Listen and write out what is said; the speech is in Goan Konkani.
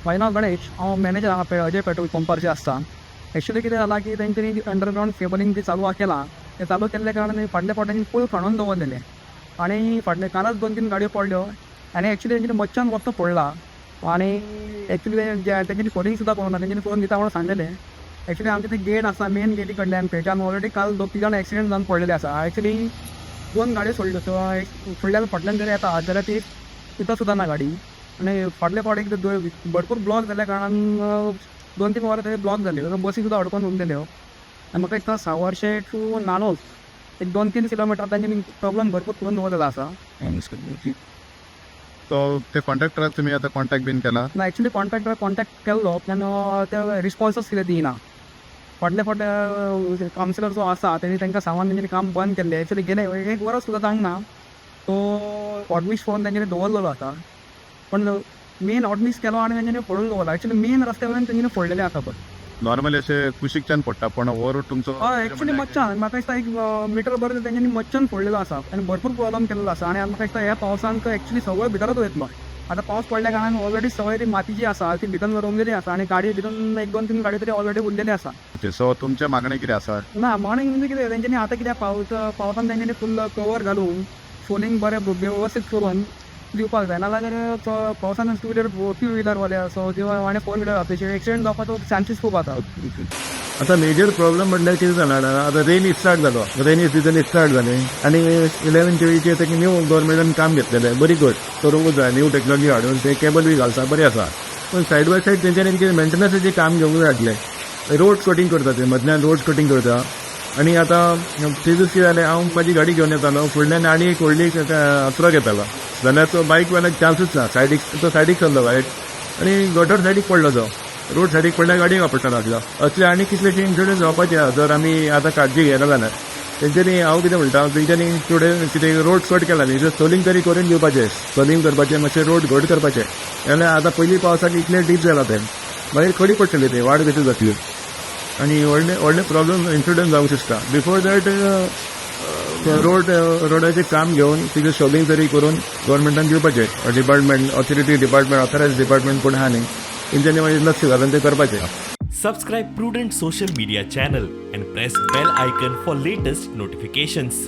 म्हाजें नांव गणेश. हांव मॅनेजर हांगा अजय पेट्रोल पंपार जे आसता. एक्चुली कितें जालां की तेंच्यांनी अंडरग्रावंड केबलिंग जी चालू केलां, तें चालू केल्ल्या कारणान फाटल्या फावट पूल खणून दवरलेलें आनी फाटले कालच दोन तीन गाडयो पडल्यो आनी एक्चुली तेंच्यांनी मदच्यान रस्तो फोडला आनी एक्चुली तेंच्यांनी सोलिंग सुद्दां करूंक ना. तेंच्यांनी करून दिता म्हणून सांगलेलें. एक्चुली आमचे ते गेट आसा, मेन गेटी कडल्यान थंयच्यान ऑलरेडी काल दोग तीग जाण एक्सिडंट जावन पडलेले आसा. एक्चुली दोन गाडयो सोडल्यो, सो फुडल्यान फाटल्यान जर येता जाल्यार ती तितू सुद्दां ना गाडी. आनी फाटले फावट एक भरपूर ब्लॉक जाल्ल्या कारणान 2-3 वरां थंय ब्लॉक जाली. बसी सुद्दां अडकोन उरलेल्यो. आनी म्हाका दिसता सावर्शे टू नानोज एक 2-3 किलोमिटर तांच्यांनी प्रॉब्लम भरपूर करून दवरलेलो आसा. तो ते कॉन्ट्रॅक्टराक तुमी आतां कॉन्टॅक्ट बीन केला? ना, एक्चुली कॉन्ट्रॅक्टर कॉन्टॅक्ट केल्लो, पूण ते रिस्पॉन्सच कितें दिना. फाटले फावट कावन्सिलर जो आसा, तेणी तांकां सांगून तेंच्यांनी काम बंद केल्लें. एक्चुली गेले एक वरस सुद्दां जावंक ना, तो हॉटमिक्स करून तेंच्यांनी दवरलेलो आसा. पण मेन हॉटमिक्स केलो आनी तेंच्यांनी फोडून दवरला. एक्चुली मेन रस्त्या वयल्यान तेंच्यांनी फोडलेलें आसा पळय. नॉर्मली अशे कुशीकच्यान पडटा, पण हो रोड तुमचो? हय, एक्चुली मच्चान म्हाका दिसता एक मिटर बरें तेंच्यांनी मच्चान फोडलेलो आसा आनी भरपूर प्रॉब्लम केल्लो आसा. आनी म्हाका दिसता ह्या पावसांत एक्चुली सगळो भितरच वयतलो. आतां पावस पडल्या कारणान ऑलरेडी सगळी ती माती जी आसा ती भितर रोमलेली आसा आनी गाडी भितर एक दोन तीन गाडी तरी ऑलरेडी उरलेली आसा. सो तुमचें मागणें कितें आसा? ना, मागणी म्हणजे कितें, तेंच्यांनी आतां कित्याक पावसान तेंच्यांनी फुल कवर घालून सोलिंग बरें वेवस्थीत करून दिवपाक जाय. नाजाल्यार पावसान टू व्हिलर, टू व्हिलरवाले असो किंवा आनी फोर व्हिलर, तेचे एक्सिडंट जावपाचो चान्सीस खूब आसा. आतां मेजर प्रॉब्लम म्हणल्यार कितें जाणा, आतां रेनी स्टार्ट जालो, रेनी सिजन स्टार्ट जालें आनी 11 केवीचे ते न्यू गव्हर्मेंटान काम घेतलेलें. बरी गोश्ट, करूंकूच जाय. न्यू टेक्नॉलॉजी हाडून ते केबल बी घालता, बरें आसा. पूण सायड बाय सायड तेंच्यांनी कितें मेंटेनन्साचें काम घेवंक जाय आसलें. रोड कटींग करता, ते मदल्यान रोड कटींग करता. आनी आतां तेजूच कितें जालें, हांव म्हाजी गाडी घेवन येतालो, फुडल्यान आनी एक व्हडली ट्रक येतालो, जाल्यार तो बायक वाल्याक चान्सूच ना. सायडीक तो सायडीक चल्लो बायक आनी गटर सायडीक पडलो. तो रोड सायडीक पडल्यार गाडयेक आपडटा लागलो. असले आनी कितलेशे इन्सिडंट जावपाचे आहा जर आमी आतां काळजी घेयना जाल्यार. तेंच्यांनी, हांव कितें म्हणटा, तेंच्यांनी थोडे कितें रोड कट केला न्ही, सोलिंग तरी करून दिवपाचें. सोलिंग करपाचें, मातशें रोड घट करपाचें. जाल्यार आतां पयलीं पावसाक इतलें डीप जालां तें, मागीर खडी पडटली, तें वाड कशी जातली आनी व्हडले व्हडले प्रॉब्लम इन्सिडंट जावंक शकता. बिफोर that road रोडाचें काम घेवन तिजें सोलिंग तरी करून गव्हर्मेंटान दिवपाचें. Department, authority department, authorise department कोण आहा न्ही, तेंच्यांनी मागीर लक्ष घालून तें करपाचें. Subscribe Prudent Social Media channel and press bell icon for latest notifications.